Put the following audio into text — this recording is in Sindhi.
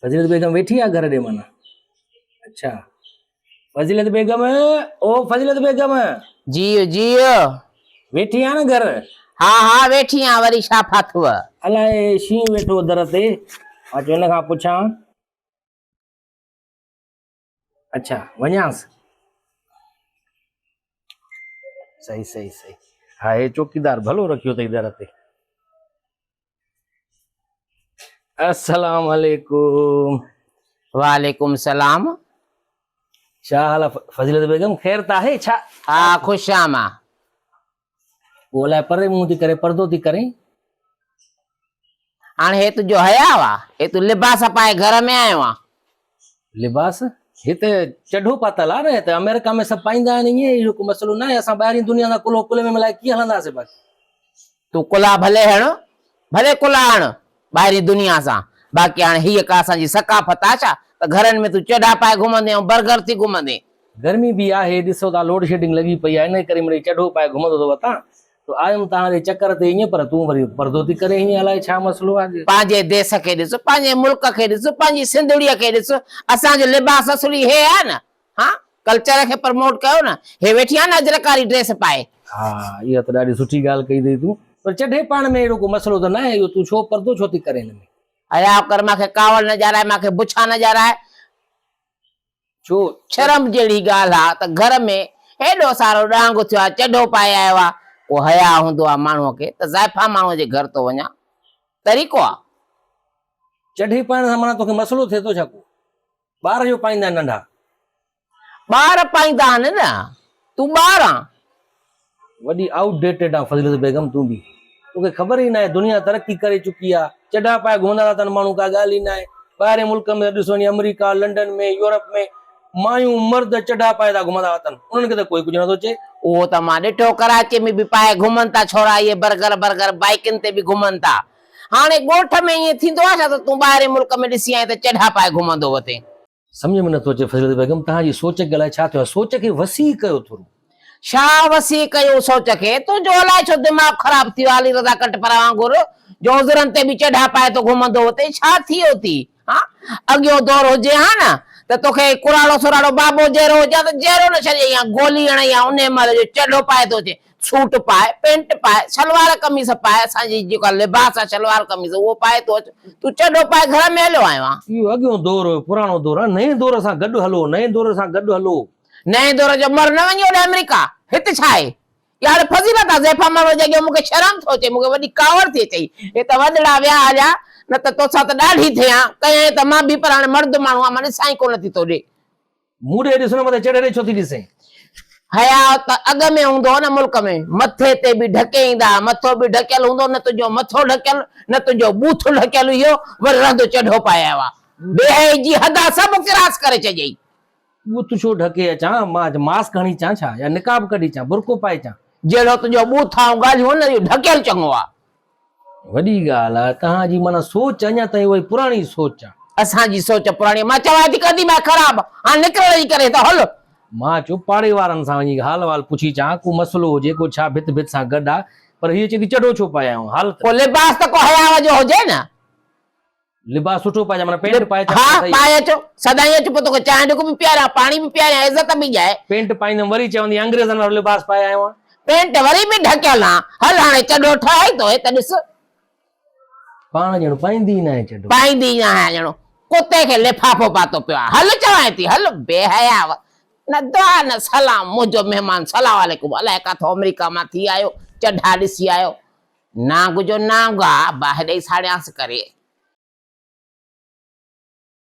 فضيلت بيگم ويٺي آ گهر ڏي معنيٰ. اڇا فضيلت بيگم او فضيلت بيگم. جيء جيء. ويٺي آ نه گهر. ها ها ويٺي آن وري ڇا ڦاٿوء. الائي شينهن ويٺو در تي مان چيو هن کان پڇان. اڇا وڃانس. صحيح صحيح صحيح ها هي چوڪيدار ڀلو رکيو اٿئي در تي. السلام عليڪم. وعليڪم السلام. ڇا حال آ فضيلت بيگم خير ته آهي ڇا؟ ها خوش آهيان مان. پوء الائي پري منهن ٿي ڪري پردو ٿي ڪرين. هاڻي هي تنهنجو حياء آ؟ هي تون لباس پائي گهر ۾ آيو آن. لباس؟ هي ته چڍو پاتل آ نه هي ته آمريڪا ۾ سڀ پائيندا آهن ائين اهو ڪو مسئلو ناهي اسان ٻاهرين دنيا سان ڪلهو ڪلهي ۾ ملائي ڪيئن هلنداسين باقي. تون ڪلها ڀلي هڻ، ڀلي ڪلها هڻ ٻاهرين دنيا سان، باقي هاڻي هيء ڪا اسان جي ثقافت آ ڇا ته گهرن ۾ تون چڍا پائي گهمندين ۽ برگر ٿي گهمندين. گرمي به آهي، ڏسو ٿا لوڊ شيڊنگ لڳي پئي آهي، انهيء ڪري مڙئي چڍو پائي گهمندو ٿو وتان. تو آيم توهان جي چڪر تي ائين پر تون وري پردو ٿي ڪرين هيئن الائي ڇا مسئلو آهي. پنهنجي ديس کي ڏس، پنهنجي ملڪ کي ڏس، پنهنجي سنڌڙيء کي ڏس، اسان جو لباس اصلي هي آهي نه، ها ڪلچر کي پروموٽ ڪيو نه، هي ويٺي آهي نه اجرڪاري ڊريس پائي. ها اها ته ڏاڍي سٺي ڳالهه ڪئي اٿئي تون، پر چڍي پائڻ ۾ اهڙو ڪو مسئلو ته ناهي، اهو تون ڇو پردو ڇو ٿي ڪرين هن ۾. حياء ڪر مان کي ڪاوڙ نه ڄارائي، مان کي بڇان نه ڄارائي. ڇو؟ شرم جهڙي ڳالهه آ ته گهر ۾ هيڏو سارو ڏانگ ٿيو آ، چڍو پائي آيو آ، ڪو حياء هوندو آ ماڻهوء کي ته زائفان ماڻهوء جي گهر ٿو وڃان. طريقو آ. چڍي پائڻ سان معنيٰ توکي مسئلو ٿئي ٿو ڇا ڪو؟ ٻار جو پائيندا آهن ننڍا. ٻار پائيندا آهن نه، تون ٻار آن. وڏي آئوٽ ڊيٽيڊ آن فضيلت بيگم تون به. توکي خبر ئي ناهي دنيا ترقي ڪري چڪي آ. چڍا پائي گهمندا ٿا اٿن ماڻهو ڪا ڳالهه ئي ناهي. ٻاهرين ملڪ ۾ ڏس وڃي آمريڪا، لنڊن ۾، يورپ ۾ مايون مرد چڍا پائي ٿا گهمندا وتن انهن کي ته ڪوئي ڪجهه نٿو چئي. اهو ته مان ڏٺو ڪراچي ۾ به پائي گهمن ٿا ڇورا اهي برگر برگر بائيڪن تي به گهمن ٿا. هاڻي ڳوٺ ۾ ائين ٿيندو آ ڇا ته تون ٻاهرين ملڪ ۾ ڏسي آئين ته چڍا پائي گهمندو وتين. سمجهه ۾ نٿو اچي فضيلت بيگم توهان جي سوچ کي الائي ڇا ٿيو آهي سوچ کي وسيع ڪيو ٿورو. ڇا وسيع ڪيو سوچ کي تنهنجو الائي ڇو دماغ خراب ٿي ويو آهي علي رضا ڪٽپر وانگر جو عذرن تي به چڍا پائي ٿو گهمندو وتين ڇا ٿي ويو ٿي ها اڳيون دور هجي ها نه ته توکي ڪراڙو سراڙو بابو جهڙو هجي ها ته جهڙو نه ڇڏيئي ها گولي هڻئي ها انهي مهل جو چڍو پائي ٿو اچي سوٽ پاء، پينٽ پاء، شلوار قميص پاء، اسان جي جيڪا لباس آ شلوار قميص اهو پائي ٿو اچ، تون چڍو پائي گهر ۾ هليو آيو آن. اهو اڳيون دور هيو، پراڻو دور آ، نئين دور سان گڏ هلو، نئين دور سان گڏ هلو. نئين دور جو مر نه وڃي هوڏي آمريڪا، هت ڇا آهي؟ يار فضيلت آ زيفا ماڻهوء جي اڳيان مون کي شرم ٿو اچي، مون کي وڏي ڪاوڙ ٿي اچئي، هي ته وڏڙا ويا هليا، نه ته توسان ته ڏاڍي ٿيان، ڪيائين ته مان به پر هاڻي مرد ماڻهو آ، مان ڏسان ئي ڪونه ٿي توڏي. مون ڏي ڏس نه مٿي چڙهي ڏي ڇو ٿي ڏسين. حياء ته اڳ ۾ هوندو هو نه ملڪ ۾، مٿي تي به ڍڪي ايندا ها، مٿو به ڍڪيل هوندو نه تنهنجو مٿو ڍڪيل نه تنهنجو ٻوٿ ڍڪيل اهو وري رهندو چڍو پائي آيو آ. بي حيائي جي حد آ سڀ ڪراس ڪري ڇڏيئي. ٻوٿ ڇو ڍڪي اچان، مان ماسڪ هڻي اچان ڇا يا نقاب ڪڍي اچان، برقعو پائي اچان. جهڙو تنهنجو ٻوٿ آ ۽ ڳالهيون نه اهو ڍڪيل چڱو آ. وڏي ڳالهه آ توهان جي معنيٰ سوچ اڃا تائين اها ئي پراڻي سوچ آ. اسان جي سوچ پراڻي آ. مان چوان ٿي ڪندي مانء خراب هاڻ نڪرڻ جي ڪري ته هل. مان چيو پاڙي وارن سان وڃي حال احوال پڇي اچان ڪو مسئلو هجي ڪو ڇا ڀت ڀت سان گڏ آ پر هيء چئي ٿي چڍو ڇو پائي آيو آهين حالت. ڪو لباس ته ڪو حياء جو هجي نه. لباس سٺو پائي اچان معنيٰ پينٽ پائي اچان ها ته صحيح. پائي اچو سدائين اچ پوء توکي چانهه ڍڪ به پياريان پاڻي به پياريان عزت به ڏيان. پينٽ پائيندم وري چوندي انگريزن وارو لباس پائي آيو آهين. پينٽ وري به ڍڪيل آ هل هاڻي چڍو ٺهائي ٿو هي ته ڏس. پاڻ ڄڻ پائيندي ئي ناهي چڍو. پائيندي ئي ناهيان ڄڻ ڪتي کي لفافو پاتو پيو آ هل چوانء ٿي هل بي حيا نه دعا نه سلام منهنجو مهمان سلام عليڪم الائي ڪاٿو آمريڪا مان ٿي آيو چڍا ڏسي آيو نانگ جو نانگ آ باهه ڏئي ساڙيانس ڪري.